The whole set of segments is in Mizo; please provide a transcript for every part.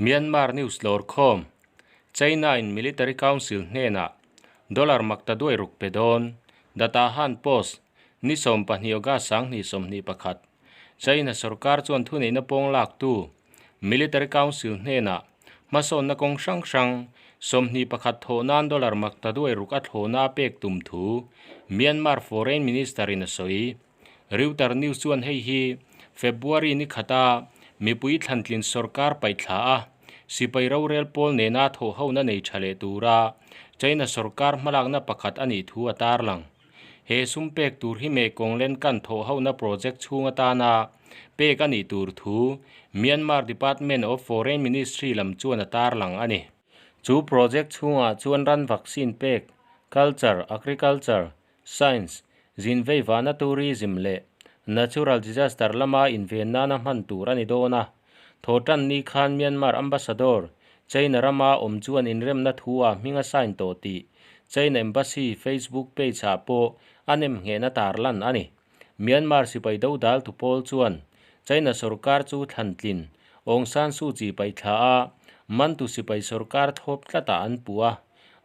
Myanmar News lawrkhawm, China in Military Council hnenah dollar makta duai ruk pe dawn, Data Han Post, ni 12 August 2021. China sorkar chuan thuneihna pawng laktu Military Council hnenah hmasawnna kawng hrang hrang 21 thawh nan dollar makta duai ruk a thlawhna a pek tum thu Myanmar Foreign Minister in a sawi. Reuter News chuan hei hi February ni khata mipui thlantlin sorkar paihthla a sipai rorel pawl nena thawhhona nei tha leh tura China sorkar hmalakna pakhat a nih thu a tarlang. He sum pek tur hi Mekong Lenkan thawhhona project chhung atana pek a nih tur thu Myanmar Department of Foreign Ministry lam chuan a tarlang a ni. Chu project chhungah chuan ran vaccine pek, culture, agriculture, science, zinvei vana tourism leh natural disaster lama inven nana hman tur a ni dawn a. Thawhtan ni khan Myanmar Ambassador China rama awm chuan inremna thu ah hming a sign tawh tih China Embassy Facebook page ah pawh a nem nghehna tarlan a ni. Myanmar sipai dodal tu pawl chuan China sorkar chu thlantlin Aung San Suu Kyi paihthla a mantu sipai sorkar thawp tlatah an puh a.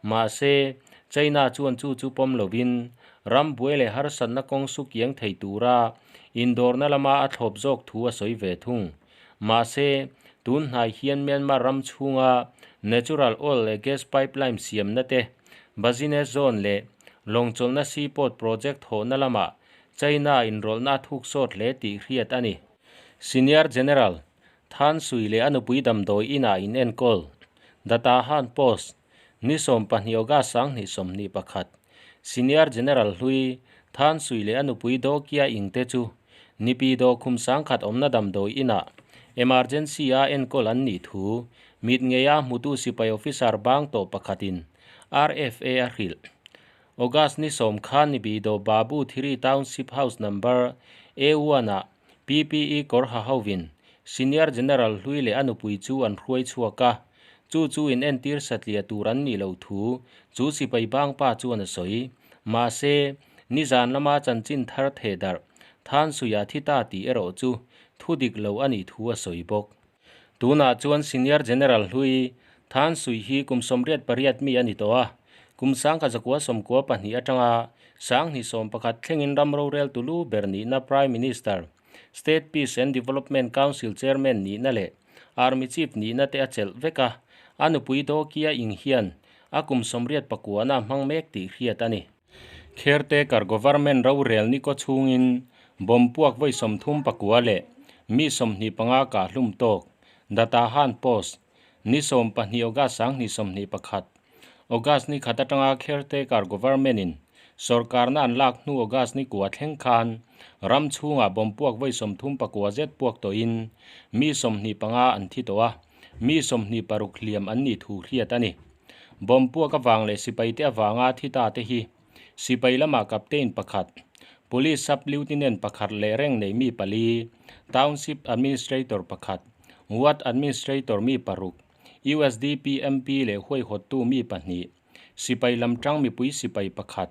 Mahse, China chuan chu chu pawm lovin ram buai leh harsatna kawng su kiang thei tura indawrna lama a thlawp zawk thu a sawi ve thung. Mahse, tun hnai hian Myanmar ram chhunga natural oil leh gas pipeline siamna te, business zone leh lawngchawlhna seaport project thawhna lamah China inrawlhna a thuk sawt hle tih hriat a ni. Senior General Than Sui leh a nupui damdawi inah inenkawl, Data Han Post, ni 12 August 2021. Senior General hlui Than Sui leh a nupui Do Kya Ing te chu Nipi Do khum sangkhat awmna damdawi inah emergency a enkawl an nih thu mit ngeia hmutu sipai officer bang tawh pakhatin RFA a hrilh. August ni 10 khan Nipi Do Babu Thiri Township House Number A1 ah PPE kawr ha hovin Senior General hlui leh a nupui chu an hruai chhuak a, chu chu in entir satliah tur an nih loh thu chu sipai bang pa chuan a sawi. Mahse, nizan lama chanchin thar theh darh Than Suia thi ta tih erawh chu thu dik lo a nih thu a sawi bawk. Tunah chuan Senior General hlui Than Sui hi kum 88 mi a ni tawh a, kum 1992 atanga 2011 thlengin ram rorel tulu ber nihna Prime Minister, State Peace and Development Council Chairman nihna leh Army Chief nihna te a chelh vek a, a nupui Do Kia Ing hian a kum 89 a hmang mek tih hriat a ni. Caretaker Government rorel ni kaw chhungin bomb puak vawi 39 leh mi 25 kah hlum tawk, Data Han Post, ni 12 August 2021. August ni khat atanga Caretaker Government in sorkarna an lak hnu August ni kua thleng khan ram chhungah bomb puak vawi 39 zet puak tawhin mi 25 an thi tawh a, mi 26 hliam an nih thu hriat a ni. Bomb puak avang leh sipai te avanga thi ta te hi sipai lamah captain pakhat, police sub lieutenant pakhat leh reng nei mi pali, township administrator pakhat, ward administrator mi paruk, USDP MP leh huaihawttu mi pahnih, sipai lam tang mipui sipai pakhat,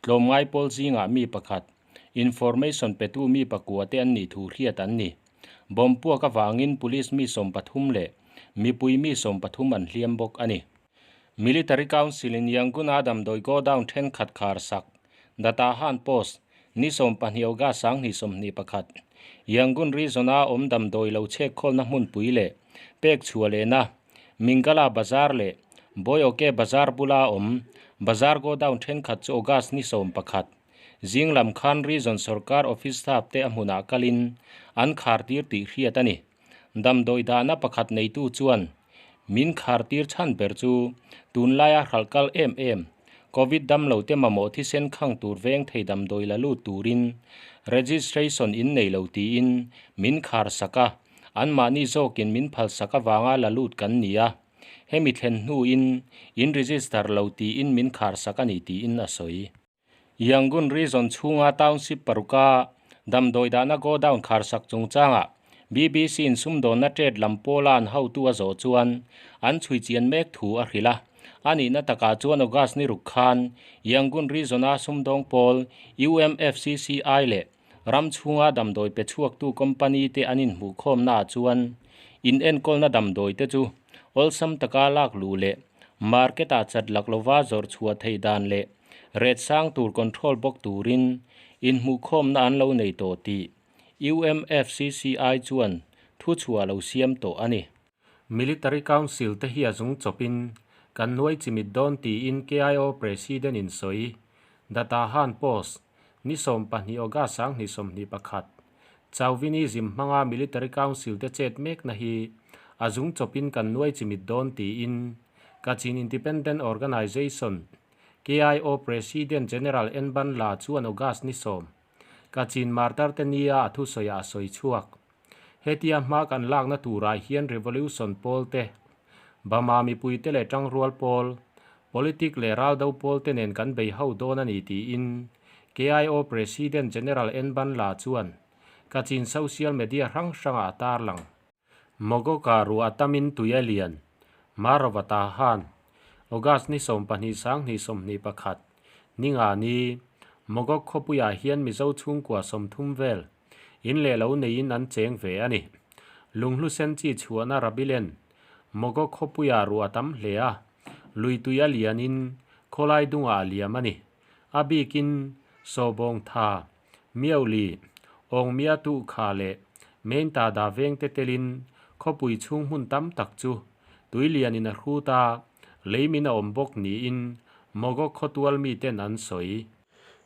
tlawmngai pawl zingah mi pakhat, information petu mi pakua te an nih thu hriat an ni. Bomb puak avangin police mi 13 leh mipui mi 13 an hliam bawk a ni. Military Council in Yangon a damdawi godown thenkhat khar sak, Data Han Post, ni 12 August 2021. Yangon region a awm damdawi lo chhek khawlna hmunpui leh pek chhuah lehna Mingala Bazar leh Boyoke Bazar bula awm bazar godown thenkhat chu August ni 11 zing lam khan region sorkar office staff te a hmunah kalin an khar tir tih hriat a ni. Damdawi dahna pakhat neitu chuan min khar tir chhan ber chu tunlaia hralh kal em em Covid dam lo te mamawh thisen khang tur veng thei damdawi la lut turin registration in nei lo tiin min khar sak a, anmahni zawkin min phal sak avanga la lut kan ni a, hemi thlen hnuin in register lo tiin min khar sak a ni tiin a sawi. Yangon region chhunga township paruka damdawi dahna godown khar sak chungchangah BBC in sumdawnna trade lam pawla an hotu a zawh chuan an chhui chian mek thu a hrilh a. A nihna takah chuan August ni ruk khan Yangon region-a sumdawng pawl UMFCCI leh ram chhunga damdawi pe chhuaktu company te an inhmuhkhawmnaah chuan inenkawlna damdawi te chu. Awlsam taka lak luh leh market-ah chat lak lova zawrh chhuah theih dan leh rate sang tur control bawk turin inhmuhkhawmna an lo nei tawh tih UMFCCI chuan thuchhuah a lo siam tawh a ni. Military Council te hi a zung chawpin kan nuai chimit dawn tiin KIO President in sawi. Datahan Post, ni 12 August 2021, Chauvinism hmanga Military Council te chet mekna hi a zung chawpin kan nuai chimit dawn tiin Kachin Independent Organization, KIO, President General N Ban La chuan August ni 10, Kachin Martar te nia a thusawiah a sawi chhuak. Hetia hma kan lakna turah hian Revolution pawl te, Bama mipuite leh tangrual pawl, Politic leh raldo pawl te nen kan bei ho dawn a ni tiin KIO President General N Ban La chuan Kachin social media hrang hrangah a tarlang. Mogoka ruah tamin tui a lian, Marova Tahan, August ni 12 2021, ni nga ni, Mogok khawpuiah hian Mizo chhungkua 30 vel In leh lo neiin an cheng ve a ni. Lunghlu sen chi chhuahna Rabilen, Mogok khawpuiah ruah a tam hle a, lui tui a lianin khawlai dungah a liam a ni. A bikin Sawbawng Tha, Miauli, Awngmia Tuh Kha leh Meinta Da vengte telin khawpui chhung hmun tam tak chu tui lianin a hrut a, leimin a awm bawk niin Mogok khawtual miten an sawi.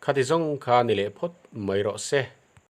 Khati zawng kha ni leh phawt mai rawh se.